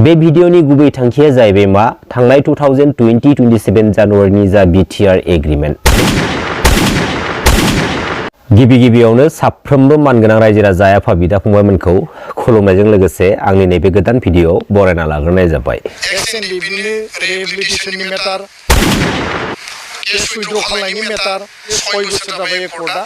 बे भिडियोनि गुबै थांखिया जाहैबाय मा थांनाय 2020-27 जानुवारिनि जा बिटिआर एग्रीमेंट गिबियावनो साफ्रोमबो मानगोनां रायजो राजा आफा बिदा फंबायमोनखौ खुलुमनायजों लोगोसे आंनि नैबे गोदान भिडियो बरायना लाग्रोनाय जाबाय। एसएनडिबिनि रिहेबिलिटेशननि मेटार केस उइथड्र खालामनायनि मेटार 6 बोसोर जाबाय कर्टआ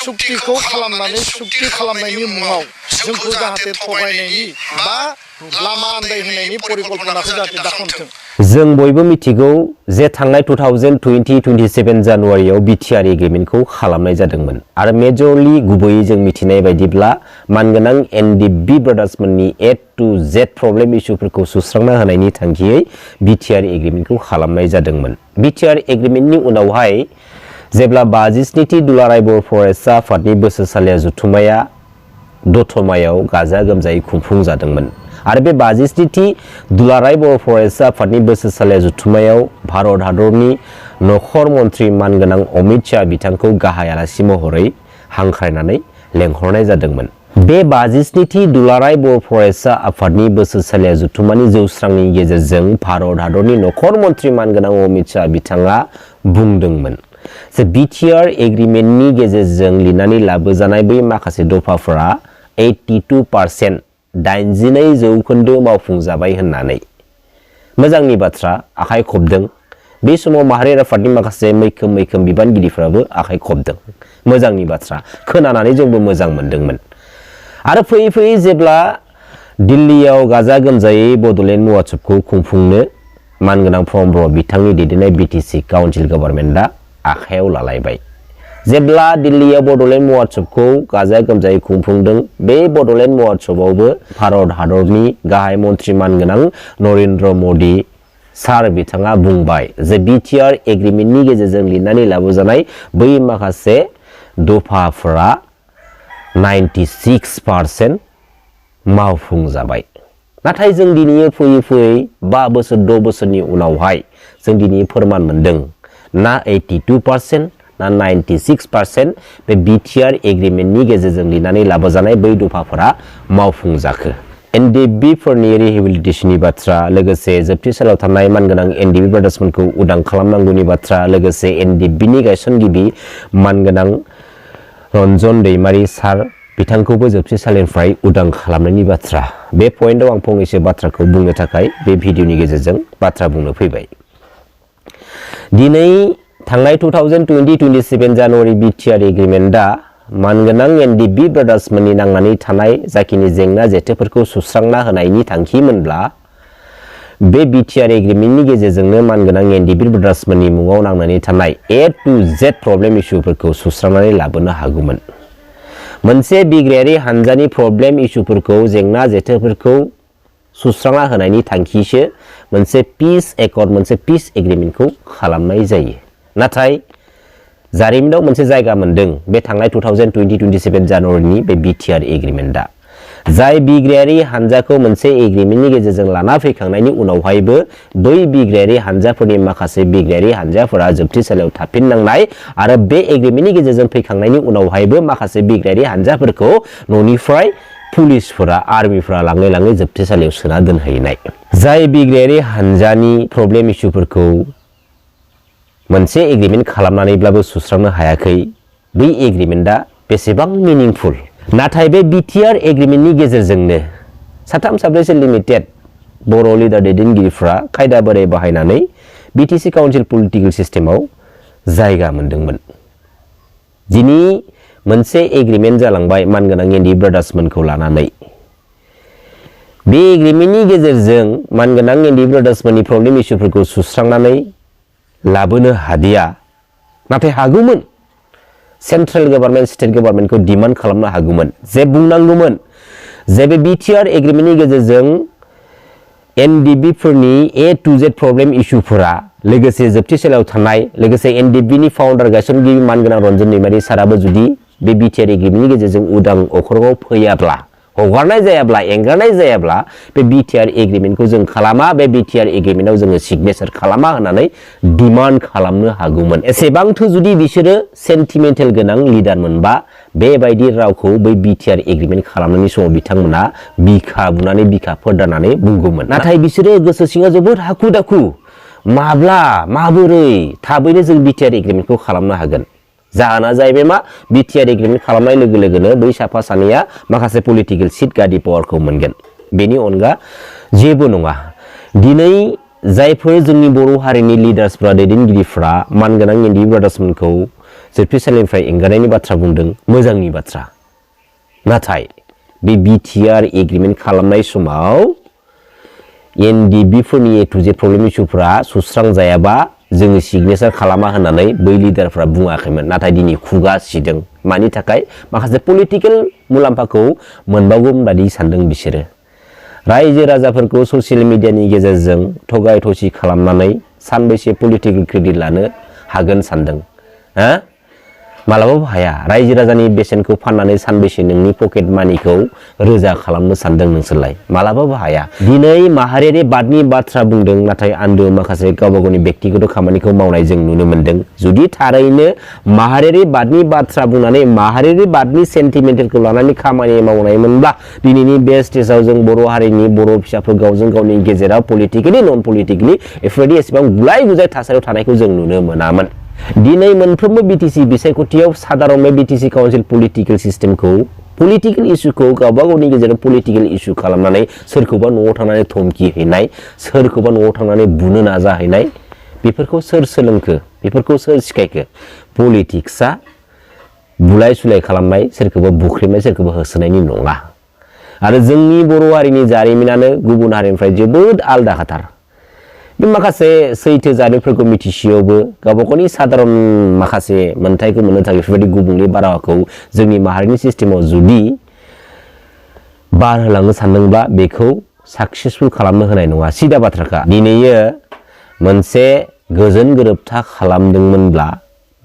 सुक्तिखौ खालामनानै सुक्ति खालामनायनि मुङाव जोंखौ जाहाथे थगायनायनि बा लामा आन्दायहोनायनि परिकल्पनाखौ जाहाथे दाखोनथों। जों बयबो मिथिगौ जे थांनाय 2020-27 जानुवारियाव बिटिआर एग्रीमेंटखौ खालामनाय जादोंमोन आरो मेजरलि गुबैयै जों मिथिनाय बायदिब्ला मानगोनां एनडिबि ब्रादार्समोननि A to Z प्रब्लेम इस्युफोरखौ सुस्रांना होनायनि थांखियै बिटिआर एग्रीमेंटखौ खालामनाय जादोंमोन। बिटिआर एग्रीमेंटनि उनावहाय जेब्ला 57थि दुलाराय बर' फरायसा आफादनि बोसोरसालिया जथुम्माया दतमायाव गाजा गोमजायै खुंफुंजादोंमोन आरो बे 57थि दुलाराय बर' फरायसा आफादनि बोसोरसालिया जथुम्मायाव भारत हादरनि नखर मन्त्रि मानगोनां अमित शाह बिथांखौ गाहाय आलासि महरै हांख्रायनानै लेंहरनाय जादोंमोन। बे 57थि दुलाराय बर' फरायसा आफादनि बोसोरसालिया जथुम्मानि जौस्रांनि गेजेरजों भारत हादरनि नखर मन्त्रि मानगोनां अमित शाह बिथाङा बुंदोंमोन जे बिटिआर एग्रीमेंटनि गेजेरजों लिरनानै लाबोजानाय बै माखासे दफाफोरा 82% 82% मावफुंजाबाय होननानै मोजांनि बाथ्रा आखाइ खबदों। बे समाव माहारि आफादनि माखासे मैखोम बिबानगिरिफोराबो आखाइ खबदों। मोजांनि बाथ्रा खोनानानै जोंबो मोजां मोनदोंमोन आरो फैयै जेब्ला दिल्लीयाव गाजा गोमजायै बड'लेण्ड महोत्सबखौ खुंफुंनो मानगोनां प्रमद बर' बिथांनि दैदेननाय बिटिसि काउन्सिल गभर्नमेन्टआ आखायाव लालायबाय। जेब्ला दिल्लीयाव बड'लेण्ड महोत्सबखौ गाजा गोमजायै खुंफुंदों बे बड'लेण्ड महोत्सबावबो भारत हादरनि गाहाय मन्त्रि मानगोनां नरेन्द्र मदि सार बिथाङा बुंबाय जे बिटिआर एग्रीमेंटनि गेजेरजों लिरनानै लाबोजानाय बै माखासे दफाफोरा 96% मावफुंजाबाय। नाथाय जों दिनै फैयै 5 बोसोर 6 बोसोरनि उनावहाय जों दिनै फोरमान मोनदों ना 82% ना 96% बे बिटिआर एग्रीमेंटनि गेजेरजों लिरनानै लाबोजानाय बै दफाफोरा मावफुंजाखो। एनडिबि फोरनि रिहेबिलिटेशननि बाथ्रा लोगोसे जोबथेसालियाव थानाय मानगोनां एनडिबि ब्रादार्समोनखौ उदां खालामनांगौनि बाथ्रा लोगोसे एनडिबिनि गायसनगिरि मानगोनां रन्जन दैमारि सार बिथांखौबो जोबथेसालिनिफ्राय उदां खालामनायनि बाथ्रा। बे पइन्टआव आं फंनैसो बाथ्राखौ बुंनो थाखाय बे भिडियोनि गेजेरजों बाथ्रा बुंनो फैबाय। दिनै थांनाय 2020-27 जानुवारि बिटिआर एग्रीमेंटआ मानगोनां एनडिबि ब्रादार्समोननि नांनानै थानाय जाखिनि जेंना जेथोफोरखौ सुस्रांना होनायनि थांखिमोनब्ला बे बिटिआर एग्रीमेंटनि गेजेरजोंनो मानगोनां एनडिबि ब्रादार्समोननि मुङाव नांनानै थानाय A to Z प्रब्लेम इस्युफोरखौ सुस्रांनानै लाबोनो हागौमोन। मोनसे बिग्रायारि हानजानि प्रब्लेम इस्युफोरखौ जेंना जेथोफोरखौ सुस्रांना होनायनि थांखिसो मोनसे पीस एकर्ड मोनसे पीस एग्रीमेंटखौ खालामनाय जायो। नाथाय जारिमिनाव मोनसे जायगा मोनदों बे थांनाय 2020-27 जानुवारिनि बे बिटिआर एग्रीमेंटआ जाय बिग्रायारि हानजाखौ मोनसे एग्रीमेंटनि गेजेरजों लाना फैखांनायनि उनावहायबो बै बिग्रायारि हानजाफोरनि माखासे बिग्रायारि हानजाफोरा जोबथेसालियाव थाफिननांनाय आरो बे एग्रीमेंटनि गेजेरजों फैखांनायनि उनावहायबो माखासे बिग्रायारि हानजाफोरखौ न'निफ्राय पुलिसफोरा आर्मिफोरा लाङै जोबथेसालियाव सोना दोनहैनाय। जाय बिग्रायारि हानजानि प्रब्लेम इस्युफोरखौ मोनसे एग्रीमेंट खालामनानैब्लाबो सुस्रांनो हायाखै बै एग्रीमेंटआ बेसेबां मिनिंफुल। नाथाय बे बिटिआर एग्रीमेंटनि गेजेरजोंनो साथाम साब्रैसो लिमिटेड बर' लिडार दैदेनगिरिफ्रा खायदा बोराइ बाहायनानै बिटिसि काउन्सिल पलिटिकेल सिस्टेमाव जायगा मोनदोंमोन। दिनै मोनसे एग्रीमेंट जालांबाय मानगोनां एनडिबि ब्रादार्समोनखौ लानानै। बे एग्रीमेंटनि गेजेरजों मानगोनां एनडिबि ब्रादार्समोननि प्रब्लेम इस्युफोरखौ सुस्रांनानै लाबोनो हादिया नाथाय हागौमोन। सेन्ट्रेल गभर्नमेन्ट स्टेट गभर्नमेन्टखौ डिमान्ड खालामनो हागौमोन जे बुंनांगौमोन जे बे बिटिआर एग्रीमेंटनि गेजेरजों एनडिबि फोरनि A to Z प्रब्लेम इस्युफोरा लोगोसे जोबथेसालियाव थानाय लोगोसे एनडिबिनि फाउन्डार गायसनगिरि मानगोनां रन्जन दैमारि साराबो जुदि बे बिटिआर एग्रीमेंटनि गेजेरजों उदां अख्राङाव फैयाब्ला हगारनाय जायाब्ला एंगारनाय जायाब्ला बे बिटिआर एग्रिमेन्टखौ जों खालामा बे बिटिआर एग्रिमेन्टआव जोङो सिगनेचार खालामा होननानै डिमान्ड खालामनो हागौमोन एसेबांथ' जुदि बिसोरो सेन्टिमेन्टेल गोनां लिडार मोनबा बेबायदि रावखौ बै बिटिआर एग्रिमेन्ट खालामनायनि समाव बिथांमोना बिखा बुनानै बिखा फोरदानानै बुंगौमोन नाथाय बिसोरो गोसो सिङाव जोबोद हाखु दाखु माबोरै थाबैनो जों बिटिआर एग्रिमेन्टखौ खालामनो हागोन जाहोना जाहैबाय मा बिटिआर एग्रिमेन्ट खालामनाय लोगो लोगोनो बै साफा सानैया माखासे पलिटिकेल सिट गादि पावारखौ मोनगोन बेनि अनगा जेबो नङा दिनै जायफोर जोंनि बर' हारिनि लिडार्सफ्रा दैदेनगिरिफ्रा मानगोनां एनडि ब्रादार्समोनखौ जोबथेसालिनिफ्राय एंगारनायनि बाथ्रा बुंदों मोजांनि बाथ्रा नाथाय बे बिटिआर एग्रिमेन्ट खालामनाय समाव एनडिबिफोरनि ए टु जेड प्रब्लेम इस्युफ्रा सुस्रांजायाबा जोङो सिगनेचार खालामा होननानै बै लिडारफ्रा बुङाखैमोन नाथाय दिनै खुगा सिदों मानि थाखाय माखासे पलिटिकेल मुलाम्फाखौ मोनबावगोन बादि सानदों बिसोरो रायजो राजाफोरखौ ससियेल मिडियानि गेजेरजों थगाय थसि खालामनानै सानबैसे पलिटिकेल क्रेडिट लानो हागोन सानदों हो मालाबाबो हाया रायजो राजानि बेसेनखौ फाननानै सानबैसे नोंनि पकेट मानिखौ रोजा खालामनो सानदों नोंसोरलाय मालाबाबो हाया दिनै माहारियारि बादनि बाथ्रा बुंदों नाथाय आन्दो माखासे गावबा गावनि व्यक्तिगत खामानिखौ मावनाय जों नुनो मोनदों जुदि थारैनो माहारियारि बादनि बाथ्रा बुंनानै माहारियारि बादनि सेन्टिमेन्टेलखौ लानानै खामानि मावनायमोनब्ला दिनैनि बे स्टेजाव जों बर' हारिनि बर' फिसाफोर गावजों गावनि गेजेराव पलिटिकेलि नन पलिटिकेलि बेफोरबायदि एसेबां गुलाय गुजाय थासारियाव थानायखौ जों नुनो मोनामोन दिनै मोनफ्रोमबो बिटिसि बिसायख'थियाव साधारन बिटिसि काउन्सिल पलिटिकेल सिस्टेमखौ पलिटिकेल इस्युखौ गावबा गावनि गेजेराव पलिटिकेल इस्यु खालामनानै सोरखौबा न'आव थांनानै धमकि हैनाय सोरखौबा न'आव थांनानै बुनो नाजाहैनाय बेफोरखौ सोर सोलोंखो बेफोरखौ सोर सिखायखो पलिटिक्सआ बुलाय सुलाय खालामनाय सोरखौबा बुख्रेबनाय सोरखौबा होसोनायनि नङा आरो जोंनि बर' हारिनि जारिमिनानो गुबुन हारिनिफ्राय जोबोद आलदा खाथार बे माखासे सैथो जारिमिनफोरखौ मिथिसेयावबो गावबा गावनि साधारन माखासे मोनथायखौ मोननो थाखाय बेफोरबायदि गुबुंले बारहावाखौ जोंनि माहारिनि सिस्टेमाव जुदि बार होलांनो सानदोंब्ला बेखौ साक्सेसफुल खालामनो होनाय नङा सिदा बाथ्राखा दिनैयो मोनसे गोजोन गोरोबथा खालामदोंमोनब्ला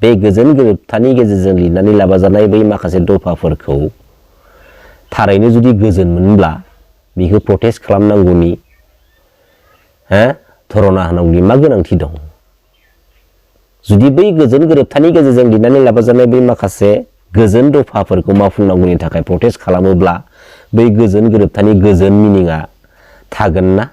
बे गोजोन गोरोबथानि गेजेरजों लिरनानै लाबाजानाय बै माखासे दफाफोरखौ थारैनो जुदि गोजोन मोनब्ला बेखौ प्रटेस्ट खालामनांगौनि धरना होनांगौनि मा गोनांथि दं जुदि बै गोजोन गोरोबथानि गेजेरजों लिरनानै लाबाजानाय बै माखासे गोजोन दफाफोरखौ मावफुंनांगौनि थाखाय प्रटेस्ट खालामोब्ला बै गोजोन गोरोबथानि गोजोन मिनिङा थागोन ना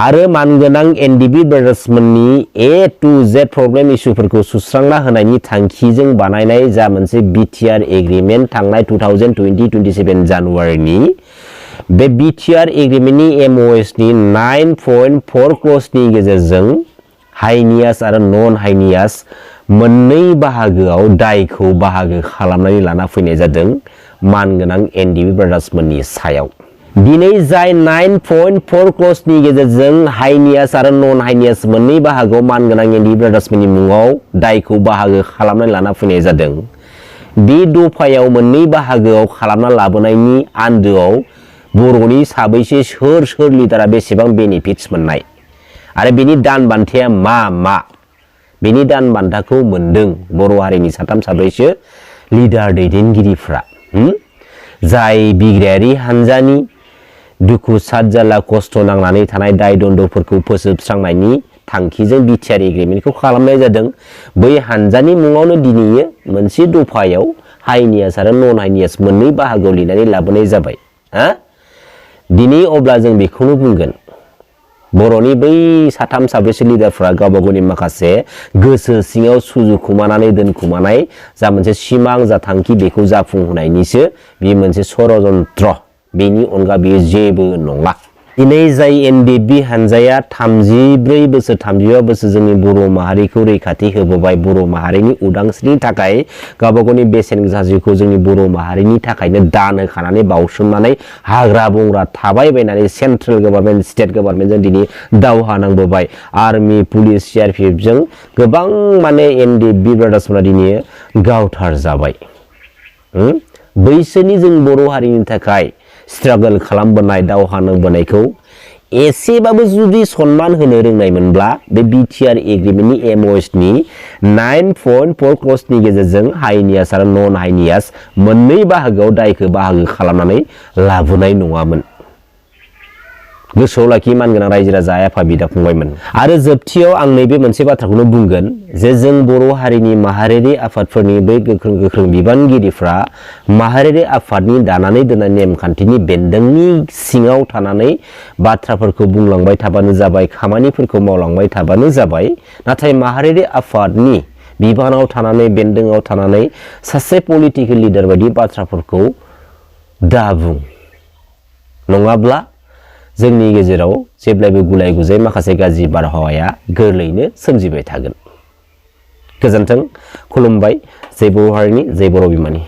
आरो मानगोनां एनडिबि ब्रादार्समोननि ए टु जेड प्रब्लेम इस्युफोरखौ सुस्रांना होनायनि थांखिजों बानायनाय जा मोनसे बिटिआर एग्रिमेन्ट थांनाय 2020-27 जानुवारिनि बे बिटिआर एग्रिमेन्टनि एमअएसनि 9.4 क्लजनि गेजेरजों हाइनियास आरो नन हाइनियास मोननै बाहागोआव दायखौ बाहागो खालामनानै लाना फैनाय जादों मानगोनां एनडिबि ब्रादार्समोननि सायाव दिनै जाय 9.4 क्लजनि गेजेरजों हाइनियास आरो नन हाइनियास मोननै बाहागोआव मानगोनां एनडिबि ब्रादार्समोननि मुङाव दायखौ बाहागो खालामनानै लाना फैनाय जादों बे दफायाव मोननै बाहागोआव खालामना लाबोनायनि आन्दोआव बर'नि साबैसे सोर लिडारा बेसेबां बेनिफिट्स मोननाय आरो बेनि दान बान्थाया मा बेनि दान बान्थाखौ मोनदों बर' हारिनि साथाम साब्रैसो लिडार दैदेनगिरिफ्रा जाय बिग्रायारि हान्जानि दुखु सात जारला खस्थ' नांनानै थानाय दाय दन्द'फोरखौ फोजोबस्रांनायनि थांखिजों बिटिआर एग्रिमेन्टखौ खालामनाय जादों बै हान्जानि मुङावनो दिनैयो मोनसे दफायाव हाइनियास आरो नन हाइनियास मोननै बाहागोआव लिरनानै लाबोनाय जाबाय दिनै अब्ला जों बेखौनो बुंगोन बर'नि बै साथाम साब्रैसो लिडारफ्रा गावबा गावनि माखासे गोसो सिङाव सुजुखुमानानै दोनखुमानाय जा मोनसे सिमां जा थांखि बेखौ जाफुंहोनायनिसो बेयो मोनसे षड़यन्त्र बेनि अनगा बेयो जेबो नङा दिनै जाय एनडिबि हान्जाया 34 बोसोर 35 बोसोर जोंनि बर' माहारिखौ रैखाथि होबोबाय बर' माहारिनि उदांस्रिनि थाखाय गावबा गावनि बेसेन गोसा जिउखौ जोंनि बर' माहारिनि थाखायनो दान होखानानै बावसोमनानै हाग्रा बंग्रा थाबायबायनानै सेन्ट्रेल गभर्नमेन्ट स्टेट गभर्नमेन्टजों दिनै दावहा नांबोबाय आर्मि पुलिस सिआरपिएफजों गोबां माने एनडिबि ब्रादार्सफोरा दिनै गावथार जाबाय बैसोरनि जों बर' हारिनि थाखाय स्ट्रागल खालामबोनाय दावहा नांबोनायखौ एसेबाबो जुदि सन्मान होनो रोंनायमोनब्ला बे बिटिआर एग्रिमेन्टनि एमओएस नि 9.4 क्लजनि गेजेरजों हाइनियास आरो नन हाइनियास मोननै बाहागोआव दायखौ बाहागो खालामनानै लाबोनाय नङामोन। गोसोआव लाखि मानगोनां रायजो राजा आफा बिदा फंबायमोन। आरो जोबथियाव आं नैबे मोनसे बाथ्राखौनो बुंगोन जे जों बर' हारिनि माहारियारि आफादफोरनि बै गोख्रों बिबानगिरिफ्रा माहारियारि आफादनि दानानै दोननाय नेमखान्थिनि बेन्दोंनि सिङाव थानानै बाथ्राफोरखौ बुंलांबाय थाबानो जाबाय, खामानिफोरखौ मावलांबाय थाबानो जाबाय। नाथाय माहारियारि आफादनि बिबानाव थानानै बेन्दोङाव थानानै सासे पलिटिकेल लिडार बायदि बाथ्राफोरखौ दाबुं, नङाब्ला जोंनि गेजेराव जेब्लायबो गुलाय गुजाय माखासे गाज्रि बारहावाया गोरलैयैनो सोमजिबाय थागोन। गोजोन्थों, खुलुमबाय। जय बर' हारिनि, जय बर' बिमानि।